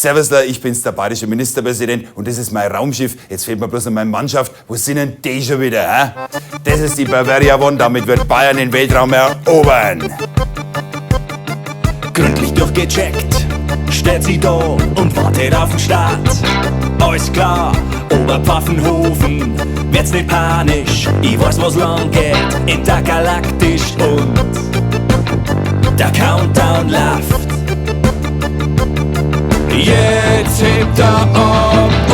Servusla, ich bin's, der bayerische Ministerpräsident, und das ist mein Raumschiff. Jetzt fehlt mir bloß noch meine Mannschaft. Wo sind denn die schon wieder, hä? Das ist die Bavaria One, damit wird Bayern den Weltraum erobern. Gründlich durchgecheckt, steht sie da und wartet auf den Start. Alles klar, Oberpfaffenhofen, wird's nicht panisch, ich weiß, wo's lang geht, intergalaktisch, und der Countdown läuft. Jetzt hebt er ab.